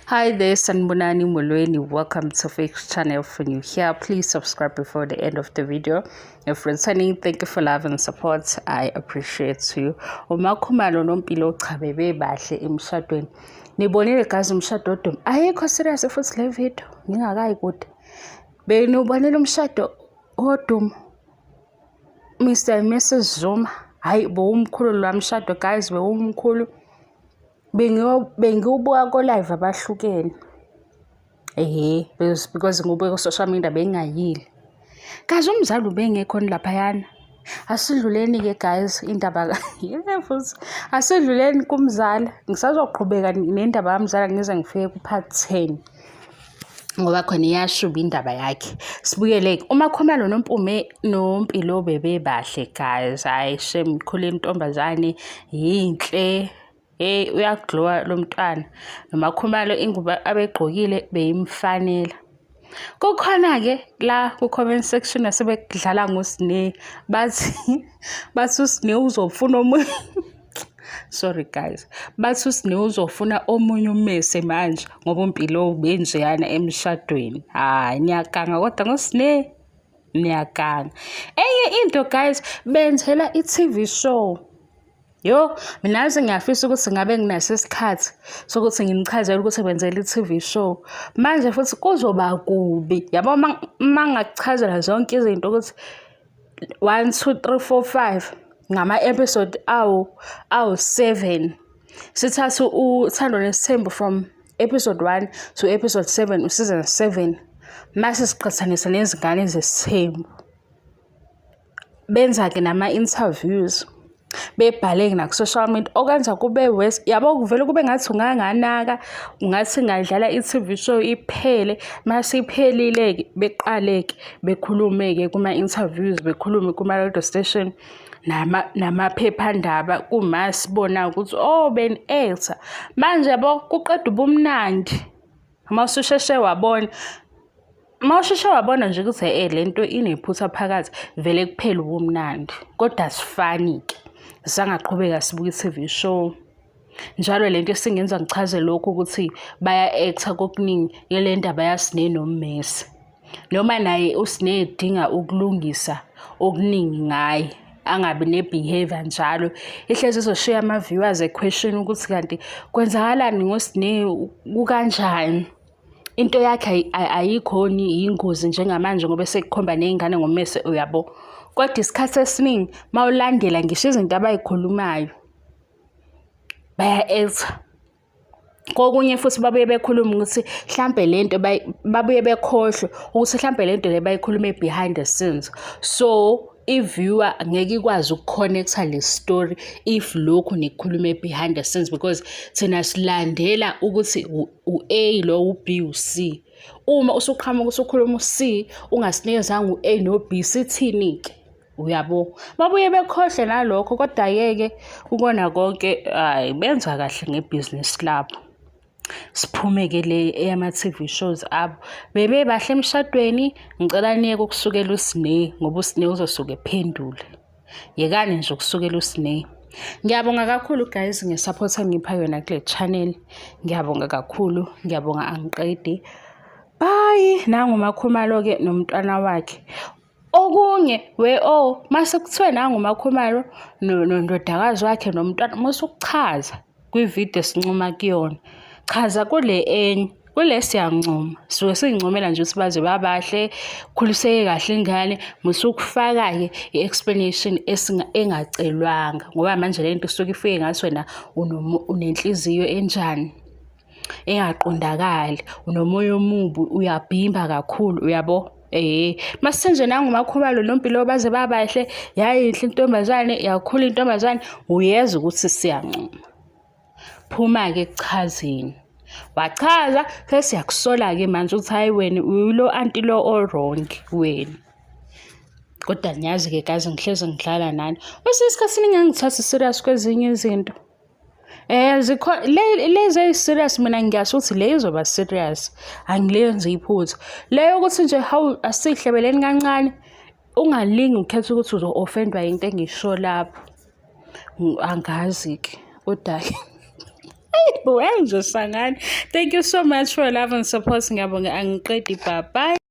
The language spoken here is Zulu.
Hi there, Sanibonani Molweni. Welcome to Fix Channel. For new here, please subscribe before the end of the video. If returning, thank you for love and support. I appreciate you. UMakhumalo noMpilo cha bebebahle emshadweni. Nibonile guys umshado odumo. Ayikho serious futhi le video. Ngingakayi kude. Benubonile umshado odumo. Mr and Mrs Zuma. Hayi bowumkhulu lo mshado guys, bewumkhulu. Bengiwubuka ko-live abahlukene. Ehhe, because ngiwubuka ku-social media bengingayile. Kazi umzali ubengekho laphayana. Asidluleni-ke guys indaba futhi asidluleni kumzala. Ngisazoqhubeka nendaba kamzala ngize ngifike ku-part 10 ngoba khona iyashuba indaba yakhe. Sibuyele-ke uMakhumalo noMpume noMpilo bebebahle guys. Hhayi shame ikhule intombazane yinhle. Hey uyaglowa lo mntwana. NoMakhumalo ingubo abegqokile beyimfanela. Kukhona-ke la ku-comment section asebedlala ngoSne, bathi uSne uzofuna omunye sorry guys, bathi uSne uzofuna omunye ummese manje ngoba uMpilo ubenjeyana emshadweni. Hhayi niyaganga kodwa ngoSne, niyaganga. Enye into guys, benzela i-TV show. Yo, mina yazi ngiyafisa ukuthi ngabe nginaso isikhathi sokuthi nginichazele ukuthi benzela i-TV show. Manje futhi kuzoba kubi. Yabo uma ngakuchazela zonke izinto ukuthi 1 2 3 4 5 ngama-episode awu 7. Sithathe uThando Nesithembu from episode 1 to episode 7, season 7. Mase siqhathanisa nezingane zesithembu. Benza-ke nama-interviews, bebhale naku-social media okwenza kube worse. Yabo kuvele kube ngathi unganganaka, ungathi ingadlala i-TV show iphele, mase iphelile-ke beqale-ke bekhulume-ke kuma-interviews, bekhulume kuma-radio station namaphephandaba kuma sibona ukuthi oh beni-actor. Manje yabo kuqeda ubumnandi uma ususheshe wabona. Uma usheshe wabona nje ukuthi le nto inephutha phakathi, vele kuphela ubumnandi. Kodwa asifani-ke, sangaqhubeka sibuke i-TV show. Njalo le nto esingenza ngichaze lokhu ukuthi baya-act-a kokuningi ile ndaba yaSne noMmese. Noma naye uSne edinga ukulungisa okuningi ngaye, angabi ne-behaviour njalo. Ihlezi izoshiya ama-viewers e-question ukuthi kanti kwenzakalani ngoSne, kukanjani? Into yakhe ayikhoni yingozi njengamanje ngoba esekukhomba ney'ngane ngommese uyabo. Kodwa isikhathi esiningi uma ulandela ngisho izinto abay'khulumayo baya-act-a. Kokunye futhi babuye bekhulume ukuthi hlampe lento babuye bekhohlwe ukuthi hlampe lento le bayikhulume behind the scenes. So i-viewer ngeke ikwazi uku-connect-a le story if lokhu nikukhulume behind the scenes because thina silandela ukuthi u-A lo, u-B, u-C. Uma usuqhamuka usukhuluma u-C ungasinikezanga u-A no-B, sithini-ke? Uyabo? Babuye bekhohlwe nalokho kodwa-ke kukona konke hhayi benza kahle ngebhizinisi labo. Siphume-ke le eyama-TV shows abo. Bebebahle emshadweni, ngicela niyeke ukusukela uSne ngoba uSne uzosuke ephendule. Yekani nje ukusukela uSne. Ngiyabonga kakhulu guys nge-support enipha yona kule channel. Ngiyabonga kakhulu, ngiyabonga angiqedi. Bye. Nangu uMakhumalo-ke nomntwana wakhe. Okunye we oh mase kuthiwe nangu uMakhumalo nondodakazi wakhe nomntwana musukuchaza kwividiyo esincoma kuyona. Chaza kule enye, kule siyancoma. Sisuke siyincomela nje ukuthi baze babahle, khuliseke kahle ingane. Musukufaka-ke i-explanation engacelwanga ngoba manje le nto isuke ifike ngathi wena unenhliziyo enjani, engaqondakali, unomoya omubi, uyabhimba kakhulu uyabo. Mase nje nangu uMakhumalo noMpilo baze babahle, yayinhle intombazane, yakhula intombazane, uyezwa ukuthi siyancoma. Phuma-ke ekuchazeni. Wachaza sesiyakusola-ke manje ukuthi hhayi wena uyilo anti lo o-wrong wena. Kodwa niyazi-ke guys ngihlezi ngidlala nani. Kwesinye isikhathi ningangithathi serious kwezinye izinto. Lezi eyi-serious mina ngiyasho ukuthi le izoba serious, angilenzi iphutha. Le yokuthi nje hawu asihlebeleni kancane, ungalingi ukhethe ukuthi uzo-offend-wa into engisho lapho. Angazi-ke kodwa-ke. Hayi bo, angizosangana. Thank you so much for love and support. Ngiyabonga, angiqedi. Bye bye.